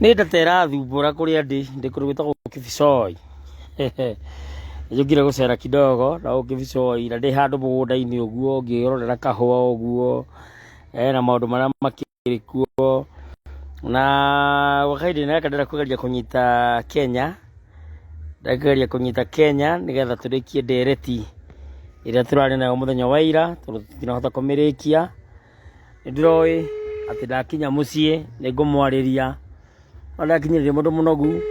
Nĩ ndata ĩrathumbũra kũrĩa ndĩ, ndĩ kũndũ gwĩtagwo Kibicoi. Njũkire gũcera kidogo na gũkũ Kibicoi na ndĩ handũ mũgũnda-inĩ ũguo ngĩrorera kahũa ũguo, na maũndũ marĩa makĩrĩ kuo. Na gwa kahinda-inĩ gaka ndĩrenda kũgeria kũnyita Kenya, ndĩrenda kũgeria kũnyita Kenya nĩgetha tũrĩkie ndereti ĩrĩa tũrarĩ nayo mũthenya wa ira tondũ tũtinahota kũmĩrĩkia. Nĩ ndĩroĩ atĩ ndakinya mũciĩ nĩ ngũmwarĩria, no ndakinyire ndĩ mũndũ mũnogu,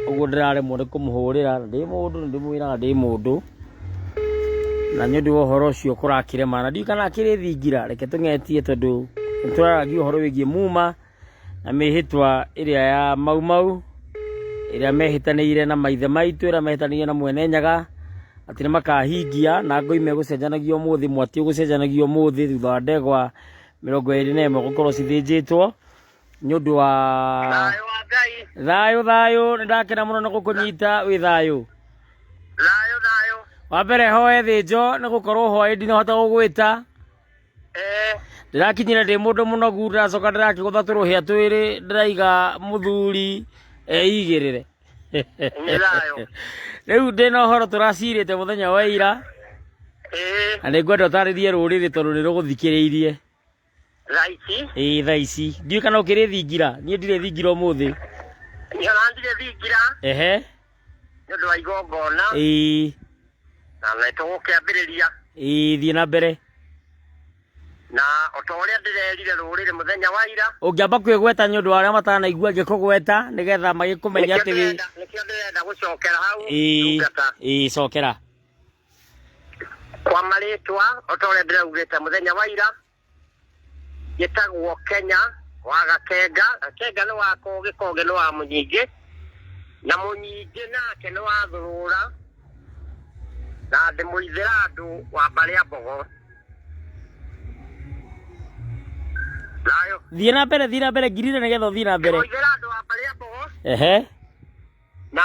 ũguo ndĩraremwo nĩ kũmũhũrĩra, na ndĩ mũndũ nĩ ndĩmwĩraga ndĩ mũndũ, na nĩ ũndũ wa ũhoro ũcio kũrakĩrema, na ndiũĩ kana akĩrĩ thingira, reke tũng'etie tondũ nĩ tũraragia ũhoro wĩgiĩ muma na mĩhĩtwa ĩrĩa ya Mau Mau, ĩrĩa mehĩtanĩire na maithe maitũ, ĩrĩa mehĩtanĩire na Mwene Nyaga, atĩ nĩ makahingia na ngũi megũcenjanagia ũmũthĩ, mwatĩ ũgũcenjanagio ũmũthĩ thutha wa ndegwa 21 gũkorwo cithĩnjĩtwo nĩ ũndũ wa Thayũ wa Ngai. Thayũ thayũ, nĩ ndakena mũno nĩ gũkũnyita, wĩ thayũ? Thayũ thayũ. Wa mbere hoe thĩnjo nĩ gũkorwo hwaĩ ndinahota gũgwĩta. Ndĩrakinyire ndĩ mũndũ mũnogu, ndĩracoka ndĩrakĩgũtha tũrũhĩa twĩrĩ, ndĩraiga mũthuri eigĩrĩre. Nĩ thayũ. Rĩu ndĩna ũhoro tũracirĩte mũthenya wa ira, na nĩ ngwenda ũtarĩrie rũrĩrĩ tondũ nĩ rũgũthikĩrĩirie. Thaa ici. Ĩĩ thaa ici. Ndiũĩ kana ũkĩrĩ thingira, niĩ ndirĩ thingira ũmũthĩ. Niĩ ona ndirĩ thingira. Ehe. Nĩ ũndũ wa igongona. Ĩĩ. Na nĩ tũgũkĩambĩrĩria. Ĩĩ thiĩ na mbere. Na o ta ũrĩa ndĩrerire rũrĩrĩ mũthenya wa ira. Ũngĩamba kwĩgweta nĩ ũndũ wa arĩa matanaigua ngĩkũgweta nĩgetha magĩkũmenye atĩ wĩ. Nĩkĩo ndĩrenda gũcokera hau. Ĩĩ. Ĩĩ cokera. Kwa marĩtwa o ta ũrĩa ndĩraugĩte mũthenya wa ira. Gĩtagwo Kenya wa Gakenga, Gakenga nĩ wa Kogĩ, Kogĩ nĩ wa Mũnyingĩ, na Mũnyingĩ nake nĩ wa Thũrũra, na ndĩ Mũithĩrandũ wa mbarĩ ya Mbogo. Thayũ. Thiĩ na mbere, thiĩ na mbere, ngirire nĩgetha ũthiĩ na mbere. Ndĩ Mũithĩrandũ wa mbarĩ ya Mbogo. Ehe. Na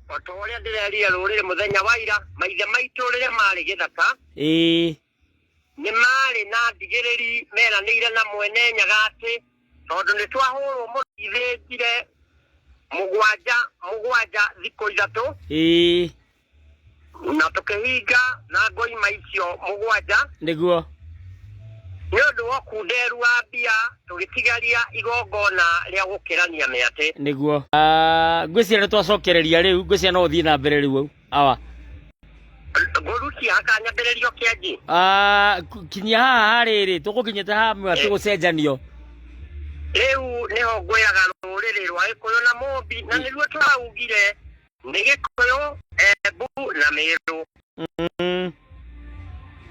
o ta ũrĩa ndĩrerire rũrĩrĩ mũthenya wa ira, maithe maitũ rĩrĩa marĩ gĩthaka, Ĩĩ. Nĩ maarĩ na ndigĩrĩri meranĩire na Mwene Nyaga atĩ tondũ nĩ twahũrwo mũno ithĩnjire mũgwanja mũgwanja thikũ ithatũ. Na tũkĩhinga na ngoima icio mũgwanja. Nĩguo. Nĩ ũndũ wa ũkunderu wa mbia tũgĩtigaria igongona rĩa gũkĩrania mĩatĩ. Nĩguo. Ngwĩciria nĩ twacokereria rĩu, ngwĩciria no ũthiĩ na mbere rĩu awa. Ngũrutia hakanyambĩrĩrio kĩanji. Ah, kinyia haha harĩrĩ tũgũkinyĩte haha mwatĩ gũcenjanio. Rĩu nĩho ngwĩraga rũrĩrĩ rwa Gĩkũyũ na Mũmbi, na nĩruo tũraugire nĩ Gĩkũyũ, Embu na Mĩrũ.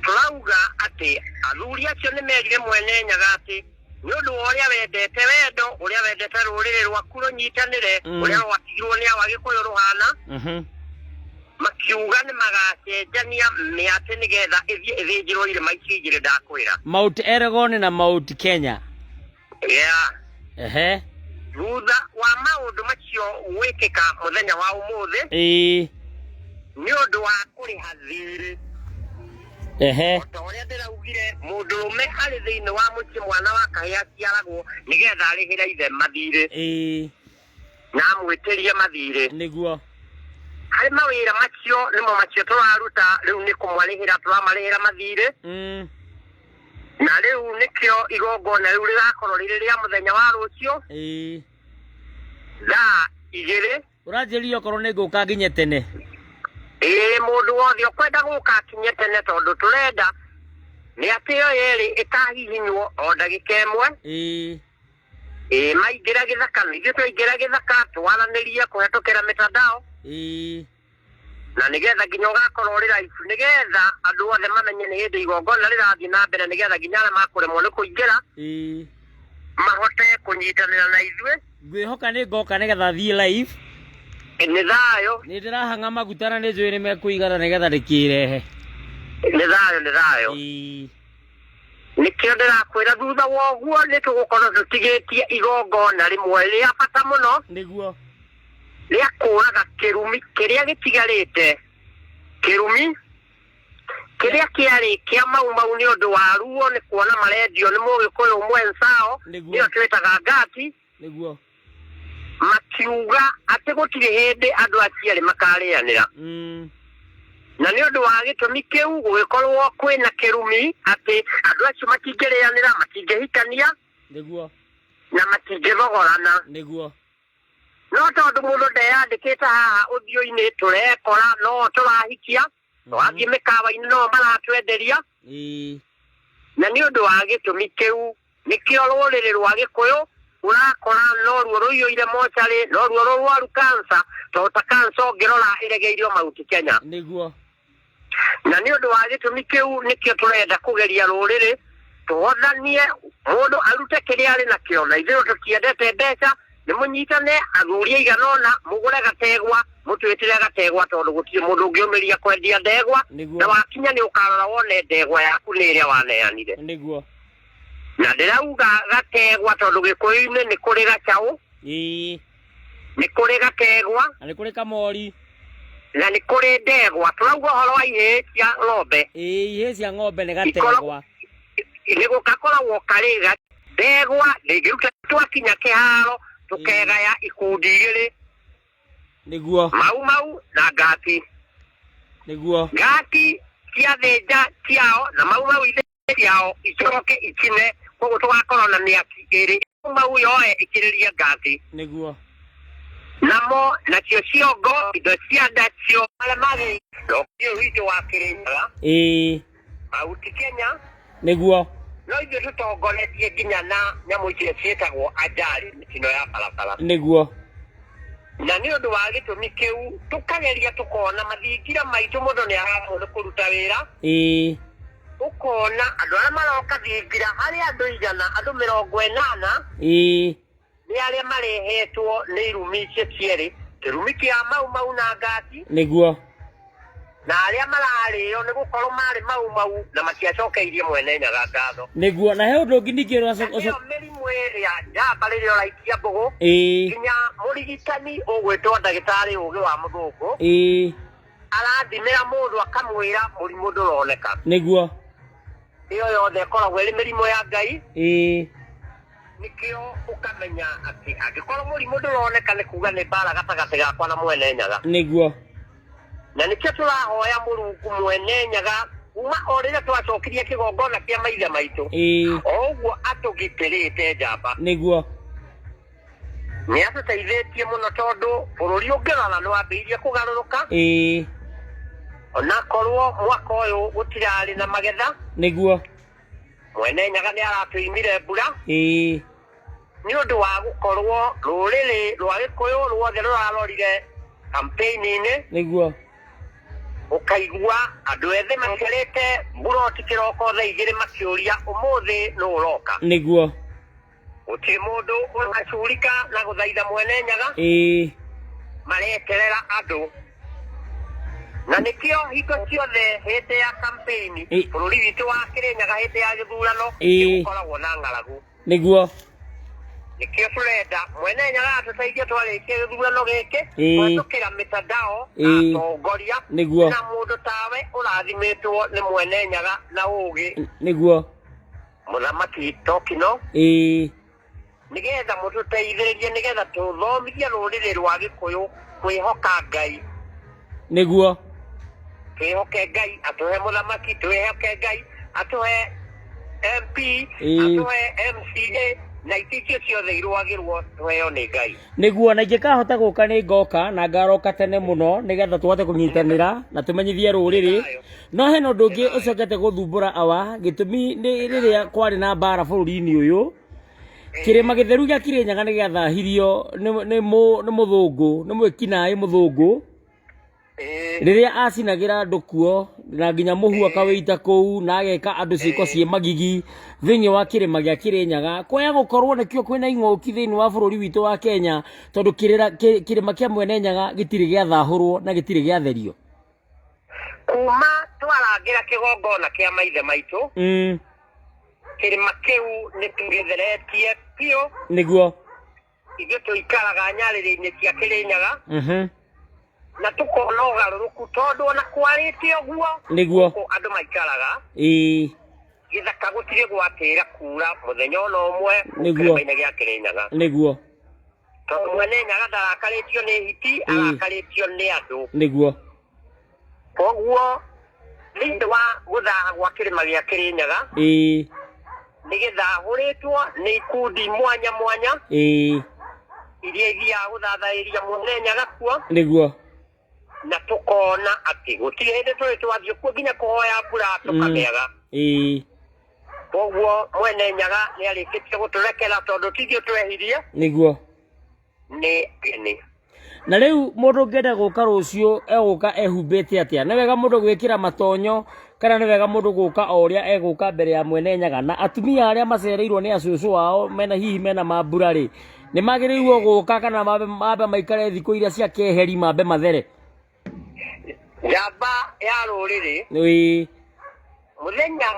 Tũrauga atĩ athuri acio nĩ merire Mwene Nyaga atĩ nĩ ũndũ wa ũrĩa wendete wendo, ũrĩa wendete rũrĩrĩ rwaku rũnyitanĩre, ũrĩa rwatigirwo nĩ awa Gĩkũyũ rũhana, makiuga nĩ magacenjania mĩatĩ nĩgetha ĩthiĩ ĩthĩnjĩrwo irĩma ici igĩrĩ ndakwĩra. Mount Elgon na Mount Kenya. Yeah. Ehe. Thutha wa maũndũ macio gwĩkĩka mũthenya wa ũmũthĩ, nĩ ũndũ wa kũrĩha thiirĩ. Ehe. O ta ũrĩa ndĩraugire, mũndũrũme arĩ thĩinĩ wa mũciĩ mwana wa kahĩĩ aciaragwo nĩgetha arĩhĩre ithe mathiirĩ. Na amwĩtĩrie mathiirĩ. Nĩguo. Harĩ mawĩra macio nĩmo macio tũraruta rĩu nĩ kũmarĩhĩra tũramarĩhĩra mathiirĩ. Na rĩu nĩkĩo igongona rĩu rĩgakorwo rĩrĩ rĩa mũthenya wa rũciũ. Thaa 2. Ũranjĩrire okorwo nĩ ngũka nginye tene. Ĩĩ, mũndũ wothe ũkwenda gũka akinye tene tondũ tũrenda mĩatĩ ĩyo yerĩ ĩkahihinywo o ndagĩka ĩmwe. Ĩĩ, maingĩra gĩthaka, na ithuĩ twaingĩra gĩthaka twaranĩrie kũhetũkĩra mĩtandao. Na nĩgetha nginya ũgakorwo ũrĩ live, nĩgetha andũ othe mamenye nĩ hĩndĩ igongona rĩrathiĩ na mbere, nĩgetha nginya arĩa makũremwo nĩ kũingĩra mahote kũnyitanĩra na ithuĩ. Ngwĩhoka nĩ ngoka nĩgetha thiĩ live. Nĩ thayũ. Nĩ ndĩrahang'a maguta na nĩ njũĩ nĩ mekũigana nĩgetha ndĩkĩrehe. Nĩ thayũ, nĩ thayũ. Nĩkĩo ndĩrakwĩra thutha wa ũguo nĩ tũgũkorwo tũtigĩtie igongona rĩmwe rĩa bata mũno. Nĩguo. Rĩa kũraga kĩrumi kĩrĩa gĩtigarĩte, kĩrumi kĩrĩa kĩarĩ kĩa Mau Mau nĩ ũndũ wa ruo nĩ kuona marendio nĩ Mũgĩkũyũ mwenzao, nĩyo twĩtaga ngati. Nĩguo. Tũkiuga atĩ gũtirĩ hĩndĩ andũ aciarĩ makarĩanĩra. Na nĩ ũndũ wa gĩtũmi kĩu gũgĩkorwo kwĩna kĩrumi atĩ andũ acio matingĩrĩanĩra, matingĩhikania Nĩguo. na matingĩthogorana. Nĩguo. No tondũ mũndũ ndeyandĩkĩte haha ũthiũ-inĩ, tũrekora no tũrahikia, twathiĩ mĩkawa-inĩ no maratwenderia. Na nĩ ũndũ wa gĩtũmi kĩu nĩkĩo rũrĩrĩ rwa Gĩkũyũ ũrakora noruo rũiyũire mocarĩ, noruo rũrwaru kansa, tondũ ta kansa ũngĩrora ĩregeirio Mount Kenya. Nĩguo. Na nĩ ũndũ wa gĩtũmi kĩu nĩkĩo tũrenda kũgeria rũrĩrĩ tũhothanie, mũndũ arute kĩrĩa arĩ nakĩo, na ithuĩ tũtiendete mbeca, nĩ mũnyitane athuri aigana ũna mũgũre gategwa, mũtwĩtĩre gategwa, tondũ gũtirĩ mũndũ ũngĩũmĩria kwendia ndegwa. Nĩguo. Na wakinya nĩ ũkarora wone ndegwa yaku nĩ ĩrĩa waneanire. Nĩguo. Na ndĩrauga gategwa tondũ Gĩkũyũ-inĩ nĩ kũrĩ gacaũ, nĩ kũrĩ gategwa, Na nĩ kũrĩ kamori. Na nĩ kũrĩ ndegwa. Tũrauga ũhoro wa ihĩĩ cia ng'ombe. Ihĩĩ cia ng'ombe nĩ gategwa. Nĩ gũgakoragwo karĩ ndegwa ndĩngĩruta. Twakinya kĩharo tũkegaya ikundi igĩrĩ. Nĩguo. Mau Mau na Ngati. Nĩguo. Ngati ciathĩnja ciao na Mau Mau ithĩnja ciao icoke ikine, koguo tũgakorwo na mĩaki ĩrĩ, Mau Mau yoe ĩkĩrĩrie Ngati. Nĩguo. Namo nacio ciongo, indo cia nda cio marĩa magĩrĩire witũ wa Kĩrĩnyaga, Mount Kenya. Nĩguo. No ithuĩ tũtongoretie nginya na nyamũ icio ciĩtagwo ajali, mĩtino ya barabara. Nĩguo. Na nĩ ũndũ wa gĩtũmi kĩu tũkageria tũkona mathingira maitũ mũndũ nĩ araremwo nĩ kũruta wĩra. Ũkona andũ arĩa maroka thingira harĩ andũ 100, andũ 80 nĩ arĩa marehetwo nĩ irumi icio cierĩ, kĩrumi kĩa Mau Mau na Ngati. Nĩguo. Na arĩa mararĩo nĩ gũkorwo marĩ Mau Mau na matiacokeirie Mwene Nyaga ngatho. Nĩguo. Na he ũndũ ũngĩ ningĩ Nĩyo mĩrimũ ĩrĩa njamba rĩrĩa ũraikia mbũgũ, nginya mũrigitani ũgwĩtwo ndagĩtarĩ ũgĩ wa mũthũngũ arathimĩra mũndũ akamwĩra mũrimũ ndũroneka. Nĩguo. Ĩyo yothe ĩkoragwo ĩrĩ mĩrimũ ya Ngai. Nĩkĩo ũkamenya atĩ angĩkorwo mũrimũ ndũroneka nĩ kuga nĩ mbara gatagatĩ gakwa na Mwene Nyaga. Nĩguo. Na nĩkĩo tũrahoya Mũrungu Mwene Nyaga kuma o rĩrĩa twacokirie kĩgongona kĩa maithe maitũ, o ũguo atũgitĩrĩte njamba. Nĩguo. Nĩ atũteithĩtie mũno tondũ bũrũri ũngĩrora nĩ wambĩrĩirie kũgarũrũka. Onakorwo mwaka ũyũ gũtirarĩ na magetha. Nĩguo. Mwene Nyaga nĩ aratũimire mbura. Nĩ ũndũ wa gũkorwo rũrĩrĩ rwa Gĩkũyũ ruothe rũrarorire campaign-inĩ. Nĩguo. Ũkaigua andũ ethĩ maikarĩte mburoti kĩroko thaa 2 makĩũria ũmũthĩ nũ ũroka. Nĩguo. Gũtirĩ mũndũ ũracurika na gũthaitha Mwene Nyaga. Mareterera andũ. Na nĩkĩo hingo ciothe hĩndĩ ya campaign bũrũri witũ wa Kĩrĩnyaga hĩndĩ ya gĩthurano nĩgũkoragwo na ng'aragu. Nĩguo. Nĩkĩo tũrenda Mwene Nyaga atũteithie twarĩkia gĩthurano gĩkĩ kũhetũkĩra mitandao na atongoria. Nĩguo. Na mũndũ tawe ũrathimĩtwo nĩ Mwene Nyaga na ũgĩ. Nĩguo. Mũthamaki Tokino. Nĩgetha mũtũteithĩrĩrie, nĩgetha tũthomithie rũrĩrĩ rwa Gĩkũyũ kwĩhoka Ngai. Nĩguo. Twĩhoke Ngai atũhe mũthamaki, twĩhoke Ngai atũhe MP, atũhe MCA, na itĩ icio ciothe irũagĩrwo tũheo nĩ Ngai. Nĩguo. Na ingĩkahota gũka nĩ ngoka, na ngaroka tene mũno nĩgetha tũhote kũnyitanĩra na tũmenyithie rũrĩrĩ. No hena ũndũ ũngĩ ũcokete gũthumbũra awa, gĩtũmi nĩ rĩrĩa kwarĩ na mbara bũrũri-inĩ ũyũ, kĩrĩma gĩtheru gĩa Kĩrĩnyaga nĩ gĩathahirio nĩ mũthũngũ, nĩ mwĩkinaĩ mũthũngũ. Rĩrĩa acinagĩra andũ kuo na nginya mũhu akawĩita kũu na ageka andũ ciĩko ciĩ magigi thĩinĩ wa kĩrĩma gĩa Kĩrĩnyaga, kwaya gũkorwo nĩkĩo kwĩna ing'ũki thĩinĩ wa bũrũri witũ wa Kenya, tondũ kĩrĩma kĩa Mwene Nyaga gĩtirĩ gĩathahũrwo na gĩtirĩ gĩatherio. Kuma twarangĩra kĩgongona kĩa maithe maitũ, kĩrĩma kĩu nĩ tũgĩtheretie biũ. Nĩguo. Ithuĩ tũikaraga nyarĩrĩ-inĩ cia Kĩrĩnyaga. Na tũkona ũgarũrũku tondũ ona kwarĩte ũguo, Nĩguo. gũkũ andũ maikaraga. Gĩthaka gũtirĩ gwatĩra kura mũthenya ona ũmwe Nĩguo. kĩrĩma-inĩ gĩa Kĩrĩnyaga. Nĩguo. Tondũ Mwene Nyaga ndarakarĩtio nĩ hiti, arakarĩtio nĩ andũ. Nĩguo. Koguo thĩinĩ wa gũthaha gwa kĩrĩma gĩa Kĩrĩnyaga, nĩ gĩthahũrĩtwo nĩ ikundi mwanya mwanya iria ithiaga gũthathaĩria Mwene Nyaga kuo. Nĩguo. Na tũkona atĩ gũtirĩ hĩndĩ tũrĩ twathiĩ kuo nginya kũhoya mbura tũkamĩaga. Koguo Mwene Nyaga nĩ arĩkĩtie gũtũrekera tondũ ti ithuĩ twehirie. Nĩguo. Nĩ ageni. Na rĩu mũndũ ũngĩenda gũka rũciũ egũka ehumbĩte atĩa? Nĩ wega mũndũ gwĩkĩra matonyo kana nĩ wega mũndũ gũka o ũrĩa egũka mbere ya Mwene Nyaga? Na atumia arĩa macereirwo nĩ acũcũ ao mena hihi mena mambura rĩ, nĩ magĩrĩirwo gũka kana mambe maikare thikũ iria cia keheri mambe mathere? Njamba ya rũrĩrĩ. Mũthenya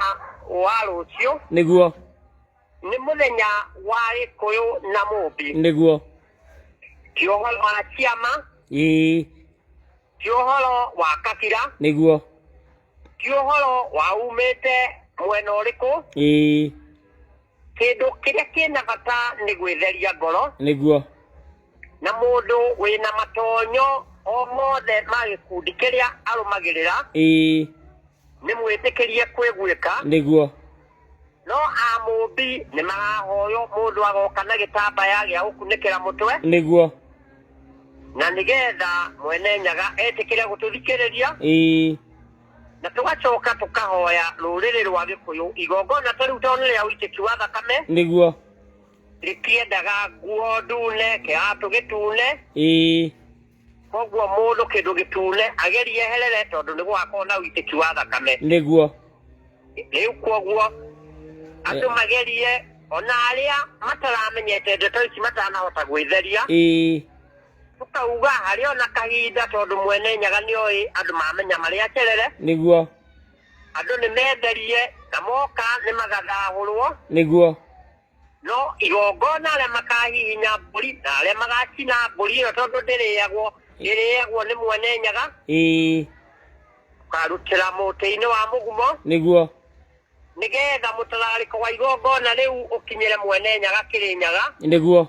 wa rũciũ. Nĩguo. Nĩ mũthenya wa Gĩkũyũ na Mũmbi. Nĩguo. Ti ũhoro wa ciama. Ti ũhoro wa kabira. Nĩguo. Ti ũhoro wa umĩte mwena ũrĩkũ. Kĩndũ kĩrĩa kĩna bata nĩ gwĩtheria ngoro. Nĩguo. Na mũndũ wĩna matonyo o mothe ma gĩkundi kĩrĩa arũmagĩrĩra. Nĩ mwĩtĩkĩrie kwĩguĩka. Nĩguo. No amũmbi nĩ marahoywo mũndũ agoka na gĩtambaya gĩa gũkunĩkĩra mũtwe. Nĩguo. Na nĩgetha Mwene Nyaga etĩkĩre gũtũthikĩrĩria. Na tũgacoka tũkahoya rũrĩrĩ rwa Gĩkũyũ igongona ta rĩu tondũ nĩ rĩa ũitĩki wa thakame. Nĩguo. Rĩtiendaga nguo ndune, kĩratũ gĩtune. Koguo mũndũ kĩndũ gĩtune agerie eherere tondũ nĩ gũgakorwo na ũitĩki wa thakame. Nĩguo. Rĩu koguo andũ magerie ona arĩa mataramenyete ndeto ici matanahota gwĩtheria. Tũkauga harĩ ona kahinda tondũ Mwene Nyaga nĩoĩ andũ mamenya marĩa acerere. Nĩguo. Andũ nĩ metherie na moka nĩ magathahũrwo. Nĩguo. No igongona arĩa makahihinya mbũri na arĩa magacina mbũri ĩyo tondũ ndĩrĩagwo, ĩrĩagwo nĩ Mwene Nyaga. Ũkarutĩra mũtĩ-inĩ wa mũgumo. Nĩguo. Nĩgetha mũtararĩko wa igongona rĩu ũkinyĩre Mwene Nyaga Kĩrĩnyaga. Nĩguo.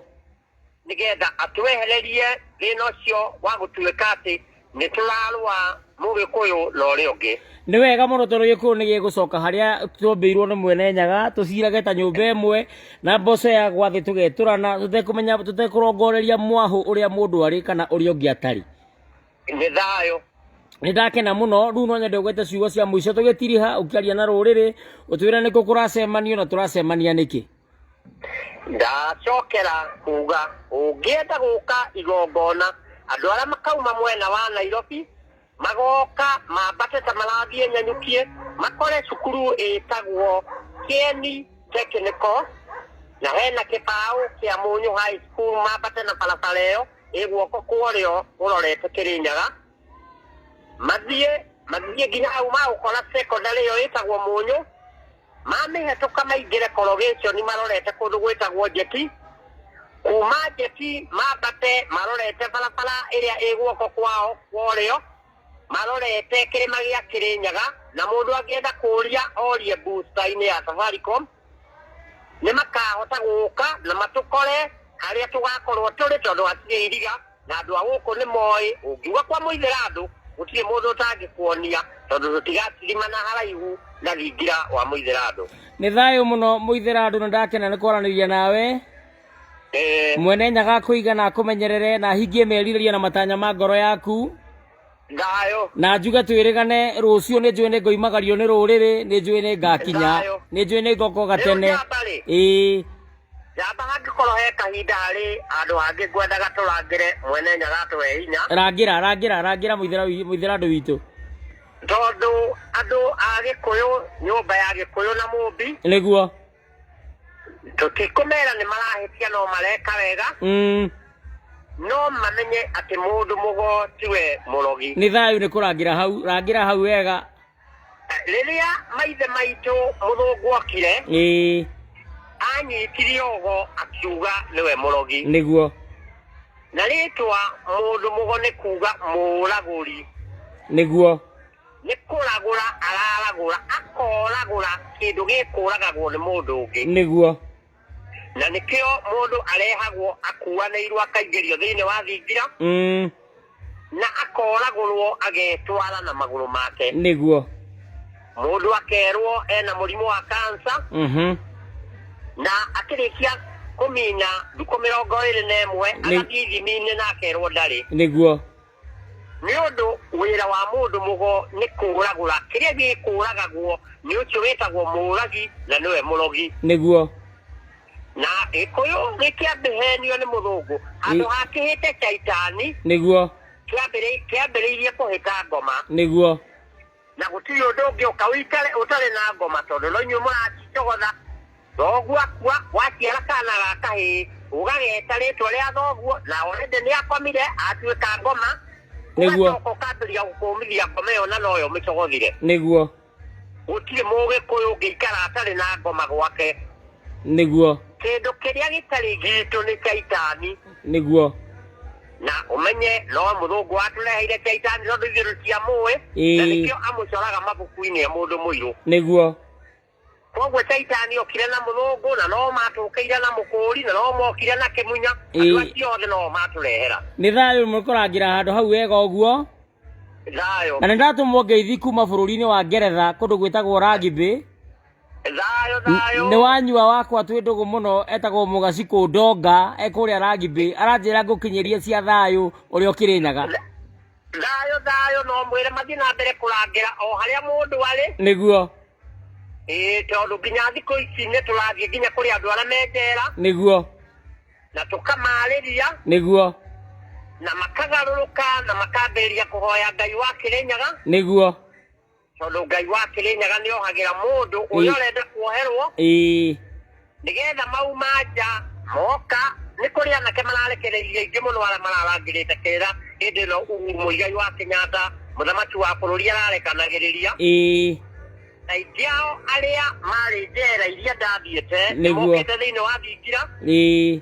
Nĩgetha atwehererie thĩna ũcio wa gũtuĩka atĩ nĩ tũrarũa Mũgĩkũyũ na ũrĩa ũngĩ. Nĩ wega mũno tondũ Gĩkũyũ nĩ gĩgũcoka harĩa twombĩirwo nĩ Mwene Nyaga, tũcirage ta nyũmba ĩmwe na mboco ya gwathĩ tũgetũrana tũtekũmenya, tũtekũrongoreria mwahũ ũrĩa mũndũ arĩ kana ũrĩa ũngĩ atarĩ. Nĩ thayũ. Nĩ ndakena mũno, rĩu no nyende ũgwete ciugo cia mũico tũgĩtiriha ũkĩaria na rũrĩrĩ, ũtwĩre nĩkũ kũracemanio na tũracemania nĩkĩ. Ndacokera kuga ũngĩenda gũka igongona andũ arĩa makauma mwena wa Nairobi magoka mambate ta marathiĩ Nyanyukie makore cukuru ĩtagwo Kieni Technical na hena kĩbaũ kĩa Mũnyũ High School mambate na barabara ĩyo ĩ guoko kwa ũrĩo ũrorete Kĩrĩnyaga mathiĩ nginya hau magũkora secondary ĩyo ĩtagwo Mũnyũ mamĩhetũka maingĩre corrugation marorete kũndũ gwĩtagwo Njeti kuma Njeti mambate marorete barabara ĩrĩa ĩ guoko kwao kwa ũrĩo marorete kĩrĩma gĩa Kĩrĩnyaga na mũndũ angĩenda kũria orie booster-inĩ ya Safaricom nĩ makahota gũka na matũkore harĩa tũgakorwo tũrĩ tondũ hatirĩ iriga na andũ a gũkũ nĩ moĩ ũngiuga kwa mũithĩra andũ gũtirĩ mũndũ ũtangĩkuonia tondũ tũtigatirimana haraihu na thingira wa mũithĩra andũ. Nĩ thayũ mũno mũithĩra andũ na ndakena nĩ kwaranĩria nawe. Mwene Nyaga akũiga na akũmenyerere na ahingie merirĩria na matanya ma ngoro yaku. Thayũ. Na njuge twĩrĩgane rũciũ nĩ njũĩ nĩ ngoimagario nĩ rũrĩrĩ, nĩ njũĩ nĩ ngakinya, nĩ njũĩ nĩ ngoka gatene. Njamba hangĩkorwo he kahinda harĩ handũ hangĩ ngwendaga tũrangĩre Mwene Nyaga atũhe hinya. Rangĩra, rangĩra, rangĩra mũithĩra andũ witũ. Tondũ andũ a Gĩkũyũ, nyũmba ya Gĩkũyũ na Mũmbi. Nĩguo. Tũtikũmera nĩ marahĩtia no mareka wega. No mamenye atĩ mũndũ mũgo tiwe mũrogi. Nĩ thayũ nĩ kũrangĩra hau, rangĩra hau wega. Rĩrĩa maithe maitũ mũthũngũ okire, anyitire ũgo akiuga nĩwe mũrogi. Nĩguo. Na rĩtwa mũndũ mũgo nĩ kuga mũragũri. Nĩguo. Nĩ kũragũra araragũra, akoragũra kĩndũ gĩkũragagwo nĩ mũndũ ũngĩ. Nĩguo. Na nĩkĩo mũndũ arehagwo akuanĩirwo akaingĩrio thĩinĩ wa thingira na akoragũrwo agetwara na magũrũ make. Nĩguo. Mũndũ akerwo ena mũrimũ wa kansa na akĩrĩkia kũmina thikũ 21 agathiĩ ithimi-inĩ na akerwo ndarĩ. Nĩguo. Nĩ ũndũ wĩra wa mũndũ mũgo nĩ kũragũra, kĩrĩa gĩkũragagwo nĩ ũcio wĩtagwo mũragi na nĩwe mũrogi. Nĩguo. Na Gĩkũyũ nĩkĩambĩhenio nĩ mũthũngũ handũ hakĩhĩte caitani. Nĩguo. Kĩambĩrĩirie kũhĩta ngoma. Nĩguo. Na gũtirĩ ũndũ ũngĩũka ũikare ũtarĩ na ngoma tondũ no inyuĩ mũracicogotha. Thoguo akua waciara kana ga kahĩĩ ũgageta rĩtwa rĩa thoguo na already nĩ akomire atuĩka ngoma. Nĩguo. Ũgacoka ũkambĩrĩria gũkũmithia ngoma ĩyo na noyo ũmĩcogothire. Nĩguo. Gũtirĩ mũgĩkũyũ ũngĩikara atarĩ na ngoma gwake. Nĩguo. Kĩndũ kĩrĩa gĩtarĩ gitũ nĩ caitani. Nĩguo. Na ũmenye no mũthũngũ watũreheire caitani tondũ ithuĩ tũtiamũĩ na nĩkĩo amũcoraga mabuku-inĩ e mũndũ mũirũ. Nĩguo. Koguo caitani okire na mũthũngũ na no matũkĩire na mũkũri na no mokire na kĩmunya. Andũ acio othe no matũrehera. Nĩ thayũ mũkũrangĩra handũ hau wega ũguo. Thayũ. Na nĩ ndatũmwo ngeithi kuma bũrũri-inĩ wa Ngeretha kũndũ gwĩtagwo Rugby. Thayũ thayũ. Nĩ wanyua wakwa twĩ ndũgũ mũno etagwo Mũgacikũ Ndonga e kũrĩa Rugby aranjĩra ngũkinyĩrie cia thayũ ũrĩa ũkĩrĩnyaga. Thayũ thayũ no mwĩre mathiĩ na mbere kũrangĩra o harĩa mũndũ arĩ. Nĩguo. Ĩĩ tondũ nginya thikũ ici nĩ tũrathiĩ nginya kũrĩ andũ arĩa me njera. Nĩguo. Na tũkamarĩria. Nĩguo. Na makagarũrũka na makambĩrĩria kũhoya Ngai wa Kĩrĩnyaga. Nĩguo. Tondũ Ngai wa Kĩrĩnyaga nĩ ohagĩra mũndũ ũrĩa ũrenda kuoherwo. Ĩĩ. Nĩgetha mauma nja moka nĩ kũrĩ anake mararekereirie aingĩ mũno arĩa mararangĩrĩte kĩrĩra hĩndĩ ĩno Uhuru Muigai wa Kenyatta mũthamaki wa bũrũri ararekanagĩrĩria. Ĩĩ. Na aingĩ ao arĩa marĩ njera iria ndathiĩte Nĩguo. nĩmokĩte thĩinĩ wa thingira. Ĩĩ.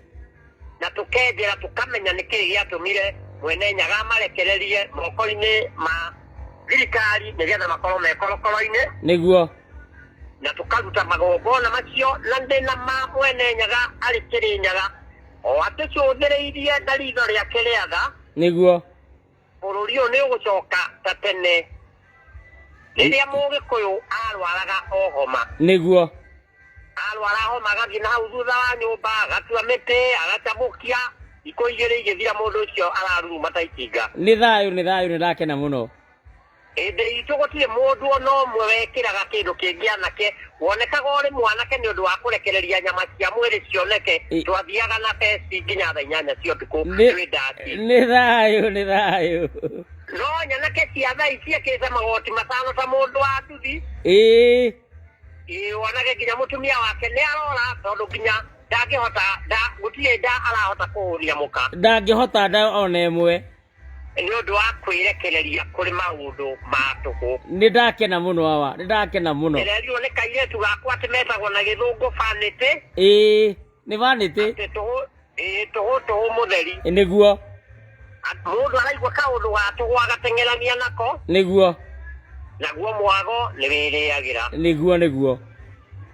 Na tũkenjera tũkamenya nĩkĩĩ gĩatũmire mwene Nyaga marekererie moko-inĩ ma thirikari nĩgetha makorwo me korokoro-inĩ. Nĩguo. Na tũkaruta magongona macio na ndĩna ma mwene Nyaga arĩ Kĩrĩnyaga o atũcũthĩrĩirie na ritho rĩake rĩatha. Nĩguo. Bũrũri ũyũ nĩ ũgũcoka ta tene rĩrĩa mũgĩkũyũ arwaraga o homa. Nĩguo. Arwara homa agathiĩ na hau thutha wa nyũmba agatua mĩtĩ agacamũkia ikũ igĩrĩ igĩthira mũndũ ũcio araruruma ta itinga. Nĩ thayũ nĩ thayũ nĩ ndakena mũno. Hĩndĩ itũ gũtirĩ mũndũ ona ũmwe wekĩraga kĩndũ kĩngĩ anake wonekaga ũrĩ mwanake nĩ ũndũ wa kũrekereria nyama cia mwĩrĩ cioneke. Twathiaga na beci nginya thaa 8 cia ũtukũ twĩ ndaci. Nĩ thayũ nĩ thayũ. No nyanake cia thaa ici ciĩkĩrĩte magoti 5 ta mũndũ wa nduthi. Ĩĩ. Ĩĩ wonage nginya mũtumia wake nĩ arora tondũ nginya ndangĩhota gũtirĩ nda arahota kũhũnia mũka. Ndangĩhota nda ona ĩmwe. Nĩ ũndũ wa kwĩrekereria kũrĩ maũndũ ma tũhũ. Nĩ ndakena mũno awa, nĩ ndakena mũno. Ndĩrerirwo nĩ kairĩtu gakwa atĩ metagwo na gĩthũngũ vanity. Ĩĩ, nĩ vanity. Atĩ tũhũ, ĩĩ tũhũ tũhũ mũtheri. Nĩguo. Mũndũ araigua kaũndũ ga tũhũ agateng'erania nako. Nĩguo. Naguo mwago nĩ wĩrĩagĩra. Nĩguo nĩguo.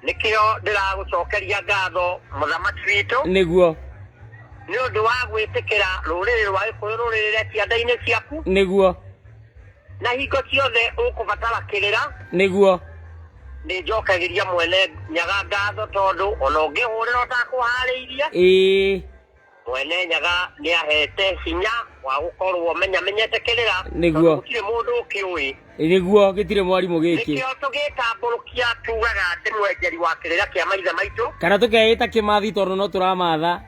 Nĩkĩo ndĩragũcokeria ngatho mũthamaki witũ. Nĩguo. Nĩ ũndũ wa gwĩtĩkĩra rũrĩrĩ rwa Gĩkũyũ rũrĩrĩre cianda-inĩ ciaku. Nĩguo. Na hingo ciothe ũkũbatara kĩrĩra. Nĩguo. Nĩ njokagĩria mwene Nyaga ngatho tondũ ona ũngĩhũrĩra ũtakũharĩirie. Ĩĩ. Mwene Nyaga nĩ ahete hinya wa gũkorwo menyamenyete kĩrĩra. Nĩguo. Gũtirĩ mũndũ ũkĩũĩ. Nĩguo gĩtirĩ mwarimũ gĩkĩ. Nĩkĩo tũgĩtambũrũkia tugaga ndĩ mwenjeri wa kĩrĩra kĩa maithe maitũ. Kana tũkeĩta kĩmathi tondũ no tũramatha.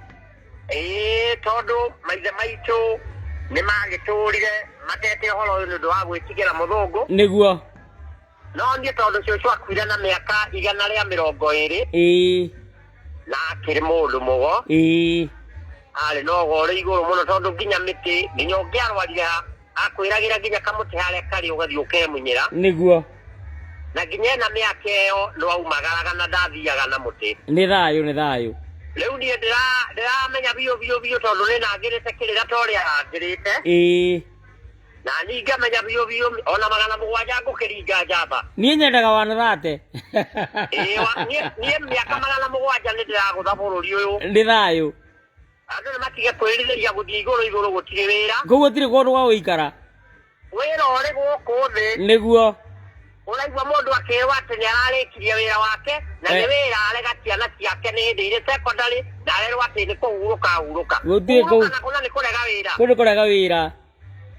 Ĩĩ tondũ maithe maitũ nĩ magĩtũrire matete ũhoro ũyũ nĩ ũndũ wa gwĩtigĩra mũthũngũ. Nĩguo. No niĩ tondũ cũcũ akuire na mĩaka 120. Ĩĩ. Na akĩrĩ mũndũ mũgo. Ĩĩ. Arĩ na ũgo ũrĩ igũrũ mũno tondũ nginya mĩtĩ nginya ũngĩarwarire ha akwĩragĩra nginya kamũtĩ harĩa karĩ ũgathiĩ ũkemunyĩra. Nĩguo. Na nginya ena mĩaka ĩyo no aumagaraga na ndathiaga na mũtĩ. Nĩ thayũ nĩ thayũ. Rĩu niĩ ndĩramenya biũ biũ biũ tondũ nĩ nangĩrĩte kĩrĩra ta ũrĩa arangĩrĩte. Ĩĩ. Na niĩ ngamenya biũ biũ ona 700 ngũkĩringa njamba. Niĩ nyendaga wanathate. Ĩĩ, niĩ mĩaka 700 nĩ ndĩragũtha bũrũri ũyũ. Nĩ thayũ. Andũ nĩ matige kwĩrirĩria gũthiĩ igũrũ, igũrũ gũtirĩ wĩra. Kũu gũtirĩ kũndũ gwa gũikara. Wĩra ũrĩ gũkũ thĩ. Nĩguo. Ũraigua mũndũ akĩrwo atĩ nĩ ararĩkirie wĩra wake na nĩ wĩra arega ciana ciake nĩ hĩndĩ irĩ secondary na arerwo atĩ nĩ kũhurũka ahurũka. Gũtirĩ kũu. Kũhurũka na kũna nĩ kũrega wĩra. Kũu nĩ kũrega wĩra.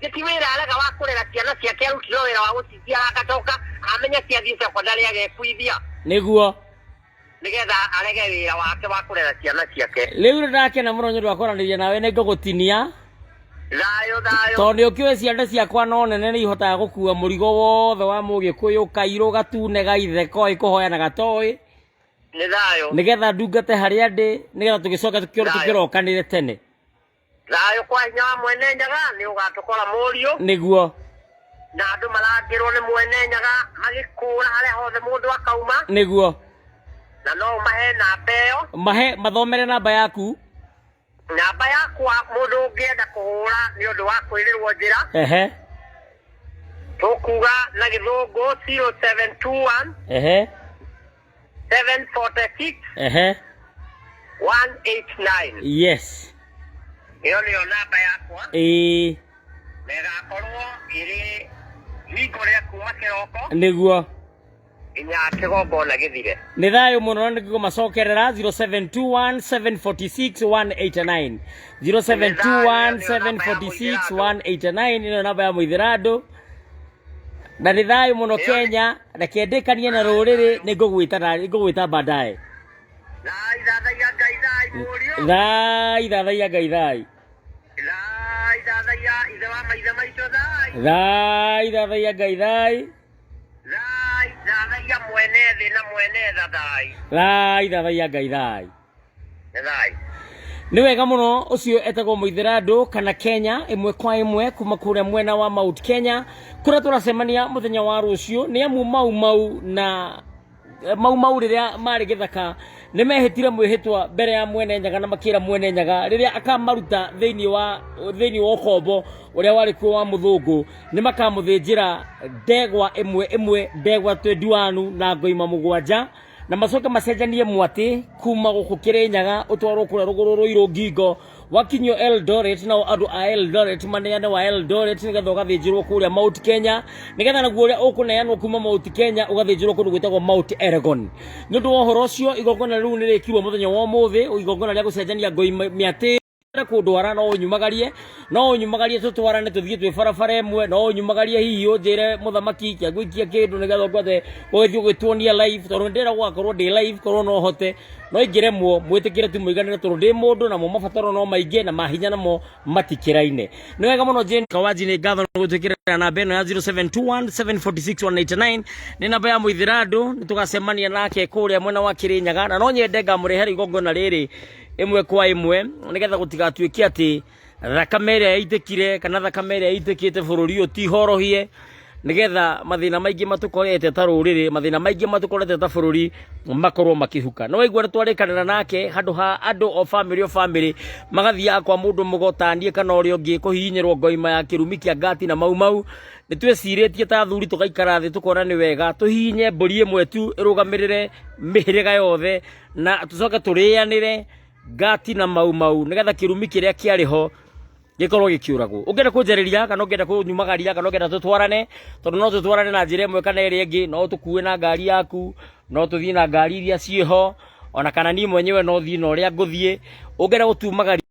Ti wĩra arega wa kũrera ciana ciake, arutirwo wĩra wa gũciciara agacoka amenya ciathiĩ secondary agekuithia. Nĩguo. Nĩgetha arege wĩra wake wa kũrera ciana ciake. Rĩu nĩ ndakena mũno nĩ ũndũ wa kwaranĩria nawe, nĩ ngũgũtinia. Thayũ, thayũ. Tondũ nĩ ũkĩũĩ ciande ciakwa no nene nĩ ihotaga gũkua mũrigo wothe wa mũgĩkũyũ, kairũ, gatune, gaithe, koĩ, kũhoya na gatoĩ. Nĩ thayũ. Nĩgetha ndungate harĩa ndĩ, nĩgetha tũgĩcoke tũkĩrokanĩre tene. Thayũ kwa hinya wa Mwene Nyaga nĩ ũgatũkora mũriũ. Nĩguo. Na andũ marangĩrwo nĩ Mwene Nyaga magĩkũra harĩa hothe mũndũ akauma. Nĩguo. Na no ũmahe namba ĩyo. Mahe mathomere namba yaku. Namba yakwa mũndũ ũngĩenda kũhũra nĩ ũndũ wa kwĩrĩrwo njĩra. Ehe. Tũkuga na gĩthũngũ 0721. Ehe. 746. Ehe. 189. Yes. Ĩyo nĩyo namba yakwa. Ĩĩ. Na ĩgakorwo ĩrĩ hingo rĩa kuma kĩroko. Nĩguo. Nginya kĩgongona gĩthire. Nĩ thayũ mũno na nĩngũmacokerera 0721 746 189. 0721 746 189 ĩno namba ya Mũithĩrandũ. Na nĩ thayũ mũno Kenya, reke ndĩkanie na rũrĩrĩ, nĩngũgwĩta baadaye. Thai thathaiya Ngai thai mũriũ. Thai thathaiya Ngai thai. Thai thathaiya ithe wa maithe maitũ thai. Thai thathaiya Ngai thai. Thai thathaiya mwene thĩ na mwene tha thai. Thai thathaiya Ngai thai. Thai. Nĩ wega mũno, ũcio etagwo Mũithĩrandũ kana Kenya ĩmwe kwa ĩmwe kuma kũrĩa mwena wa Mount Kenya kũrĩa tũracemania mũthenya wa rũciũ. Nĩ amu Mau Mau na Mau Mau rĩrĩa marĩ gĩthaka nĩ mehĩtire mwĩhĩtwa mbere ya Mwene Nyaga na makĩra Mwene Nyaga rĩrĩa akamaruta thĩinĩ wa ũkombo ũrĩa warĩ kuo wa mũthũngũ nĩ makamũthĩnjĩra ndegwa ĩmwe ĩmwe, ndegwa 21 na ngoima 7, na macoke macenjanie mwatĩ kuma gũkũ Kĩrĩnyaga ũtwarwo kũrĩa rũgũrũ rũirũ ngingo wakinyio Eldoret, nao andũ a Eldoret maneane wa Eldoret nĩgetha ũgathĩnjĩrwo kũrĩa Mount Kenya, nĩgetha naguo ũrĩa ũkũneanwo kuma Mount Kenya ũgathĩnjĩrwo kũndũ gwĩtagwo Mount Elgon. Nĩ ũndũ wa ũhoro ũcio igongona rĩu nĩ rĩkirwo mũthenya wa ũmũthĩ, igongona rĩa gũcenjania ngoi mĩatĩ kũndwara, no ũnyumagarie, no ũnyumagarie tũtwarane tũthiĩ twĩ barabara ĩmwe, no ũnyumagarie hihi ũnjĩre mũthamaki kĩangũikia kĩndũ nĩgetha ngwate ũgĩthiĩ ũgĩtuonia live, tondũ ndĩrenda gũgakorwo ndĩ live, korwo no hote no ingĩremwo mwĩtĩkĩre tu mũiganĩre, tondũ ndĩ mũndũ namo mabataro no maingĩ na mahinya namo matikĩraine. Nĩ wega mũno Jane Kawaji, nĩ ngatho nĩ gũtwĩkĩrĩra namba ĩno ya 0721 746 189 nĩ namba ya Mũithĩrandũ. Nĩ tũgacemania nake kũrĩa mwena wa Kĩrĩnyaga, na no nyende ngamũrehera igongona rĩrĩ ĩmwe kwa ĩmwe nĩgetha gũtigatuĩke atĩ thakame ĩrĩa yaitĩkire kana thakame ĩrĩa yaitĩkĩte bũrũri ũyũ ti horohie, nĩgetha mathĩna maingĩ matũkorete ta rũrĩrĩ, mathĩna maingĩ matũkorete ta bũrũri makorwo makĩhuka. No waigua nĩ twarĩkanĩra nake handũ ha andũ o famĩlĩ o famĩlĩ magathiaga kwa mũndũ mũgotanie kana ũrĩa ũngĩ kũhihinyĩrwo ngoima ya kĩrumi kĩa ngati na Mau Mau, nĩ twĩcirĩtie ta athuri tũgaikara thĩ tũkona nĩ wega tũhihinye mbũri ĩmwe tu ĩrũgamĩrĩre mĩhĩrĩga yothe na tũcoke tũrĩanĩre ngati na Mau Mau nĩgetha kĩrumi kĩrĩa kĩarĩ ho gĩkorwo gĩkĩũragwo. Ũngĩenda kũnjarĩria kana ũngĩenda kũnyumagaria kana ũngĩenda tũtwarane, tondũ no tũtwarane na njĩra ĩmwe kana ĩrĩa ĩngĩ, no tũkue na ngari yaku, no tũthiĩ na ngari iria ciĩho, ona kana niĩ mwenyewe no thiĩ na ũrĩa ngũthiĩ. Ũngĩenda gũtumagaria